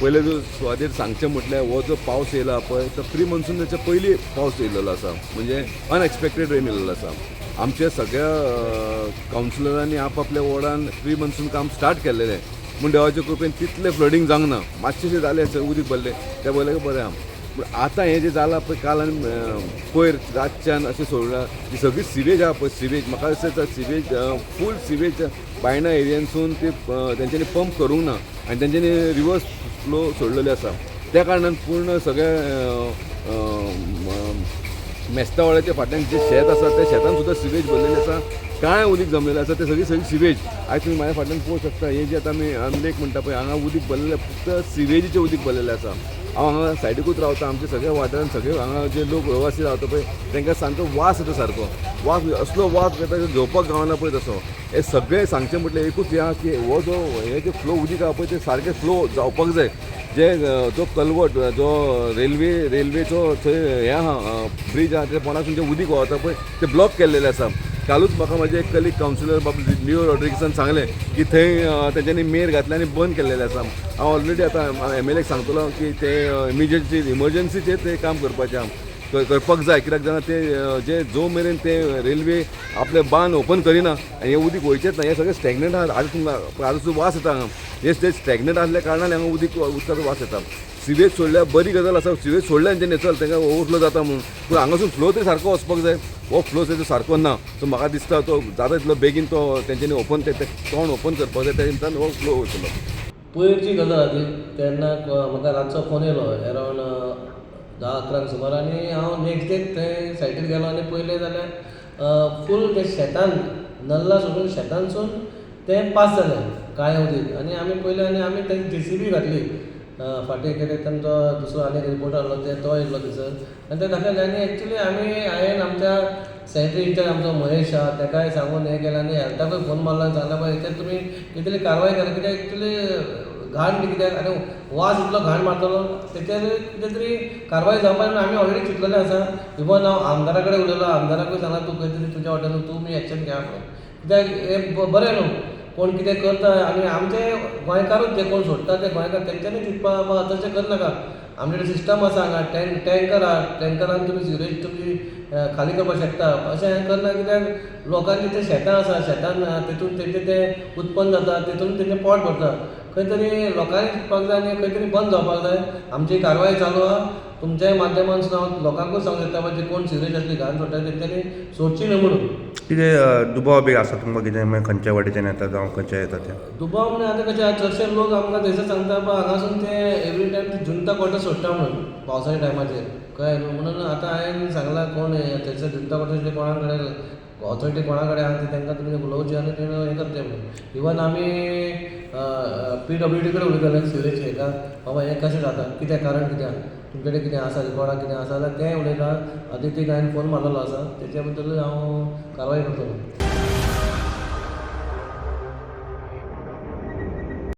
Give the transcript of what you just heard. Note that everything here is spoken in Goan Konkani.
पयले जो सुवातेर सांगचें म्हटल्यार हो जो पावस येयला पळय तो प्री मॉन्सुनाच्या पयलीं पावस येयलेलो आसा, म्हणजे अनएक्सपेक्टेड रेन येयलेलो आसा. आमच्या सगळ्या कावन्सिलरांनी आपआपल्या वॉर्डान प्री मॉन्सून काम स्टार्ट केल्लेलें, पूण देवाच्या कृपेन तितलें फ्लडींग जावंक ना. मातशें जालें, उदीक भरलें तें पळयलें बरें आहा. पूण आतां हें जें जालां पळय काल आनी पयर रातच्यान अशें सोडलां ती सगळी सिवेज आहा पळय, सिवेज म्हाका दिसता सिवेज फूल सिवेज बायणा एरियनसून ती तेंच्यांनी पंप करूंक ना आनी तेंच्यांनी रिवर्स फ्लो सोडलेले आसा. त्या कारणान पूर्ण सगळे मेस्तावळ्याच्या फाटल्यान जें शेत आसा त्या शेतान सुद्दां सिवेज भरलेलें आसा, कांय उदीक जमलेलें आसा, तें सगळी सगळी सिवेज. आयज तुमी म्हाज्या फाटल्यान पळोवंक शकता, हें जें आतां आमी लेक म्हणटा पळय, हांगा उदीक भरलेलें, फक्त सिवेजीचें उदीक भरलेलें आसा. हांव हांगा सायडीकूच रावता. आमच्या सगळ्या वाठारान सगळे हांगा जे लोक रहिवासी रावता पळय तांकां सामको वास येता, सारको वास, असलो वास येता की घेवपाक गावना पळय तसो. हे सगळें सांगचें म्हटल्यार एकूच हें आहा की हो जो हे जे फ्लो उदीक आहा पळय ते सारकें फ्लो जावपाक जाय. जे जो कलवट जो रेल्वेचो थंय हें आहा, ब्रीज आहा, ते पोंदासून जें उदीक व्हांवता पळय ते ब्लॉक केल्लेलें आसा. कालूच म्हाका म्हाजे एक कलीग कावन्सिलर बाब लिओ रॉड्रिगसान सांगलें की थंय तेंच्यांनी मेर घातले आनी बंद केल्लेलें आसा. हांव ऑलरेडी आतां एमएलएक सांगतलो की ते इमिजिएटली इमर्जन्सीचेर ते काम करपाचें आहा, करपाक जाय. कित्याक जाणा ते जे जो मेरेन ते रेल्वे आपले बांद ओपन करिना आनी हें उदीक वयचेंच ना. हें सगळें स्टॅग्नंट आहा. आतां तुमकां आतां सुद्दां वास येता हांगा. हे ते स्टॅग्नंट आसल्या कारणान हांगा उदकाचो वास येता. सिवेज सोडल्यार बरी गजाल आसा, सिवेज सोडल्या तेंच्यांनी, चल तांकां ओवरफ्लो जाता म्हणून, पूण हांगासून फ्लो तरी सारको वचपाक जाय. हो फ्लो तरी सारको ना. सो म्हाका दिसता तो जाता तितलो बेगीन तो तेंच्यांनी ओपन ते तोंड ओपन करपाक जाय, त्या निमतान हो फ्लो वयतलो. पयरची गजाल आहा ती. तेन्ना म्हाका रातचो फोन येयलो एरावंड 10-11 सुमार आनी हांव नेक्स्ट डे थंय सायटीर गेलो आनी पयलें जाल्यार फूल ते शेतान नल्ला सोडून शेतानसून तें पास जालें काळें उदीक. आनी आमी पयलें आनी आमी तें जेसीबी घातली फाटीं. कितें तांचो दुसरो आनी एक रिपोर्टर आहलो, ते तो येयल्लो थंयसर आनी ते दाखयलें. आनी एक्चुली आमी हांवें आमच्या सॅनिटरी इंचार्ज आमचो महेश आहा तेकाय सांगून हें केलें आनी हेल्थाकूय फोन मारलो आनी सांगलें, बाबा हेचेर तुमी कितें तरी कारवाय करा, कित्याक एक्चुली घाण न्ही कित्याक आनी वास इतलो घाण मारतलो, तेचेर कितें तरी कारवाय जावपाक जाय. आमी ऑलरेडी चिंतलेलें आसा. इवन हांव आमदारा कडेन उलयलो, आमदाराकूय सांगलां, तूं खंय तरी तुज्या वाटेन तुमी एक्शन घेया म्हणून, कित्याक हें बरें न्हू कोण कितें करता. आनी आमचे गोंयकारूच जे कोण सोडटा ते गोंयकार, तेंच्यांनी चिंतपा बाबा तशें करनाका. आमचे कडेन सिस्टम आसा, हांगा टँकर आहा, टँकरान तुमी सिवरेज तुमची खाली करपाक शकता. अशें हें करना कित्याक लोकांची ते शेतां आसा, शेतान तेतून तेंचें तें उत्पन्न जाता, तेतून तेंचें पोट भरता. खंय तरी लोकांनी चिंतपाक जाय आनी खंय तरी बंद जावपाक जाय. आमची कारवाय चालू आहा. तुमच्याय माध्यमांतसून हांव लोकांकूय सांगूंक सोदता, बाबा जे कोण सिवरेज असली घाण सोडटा तेंच्यांनी सोडची न्हय म्हणून. कितें दुबाव बी आसा तुमकां, कितें मागीर खंयच्या वाटेच्यान येता जावं खंयच्या येता तें? दुबाव म्हणजे आतां कशें आहा, चडशे लोक आमकां थंयसर सांगता, बाबा हांगासून ते एवरी टायम ते जुंता क्वॉर्टर सोडटा म्हणून पावसाच्या टायमाचेर, कळ्ळें न्हू. म्हणून आतां हांवें सांगलां, कोण थंयसर जुंता क्वॉर्टर कोणा कडेन ऑथॉरिटी कोणा कडेन आहा ती तांकां तुमी उलोवचें आनी ते हें करचें म्हणून. इवन आमी पीडब्ल्यूडी कडेन उलयताले सिवरेज हेका, बाबा हें कशें जाता, कितें कारण, कितें आहा, तुमचे कडेन कितें आसा रिकॉर्डां कितें आसा जाल्यार तेंय उलयता. आदितीक हांवें फोन मारलेलो आसा, तेच्या बद्दलूय हांव कारवाय करतलो.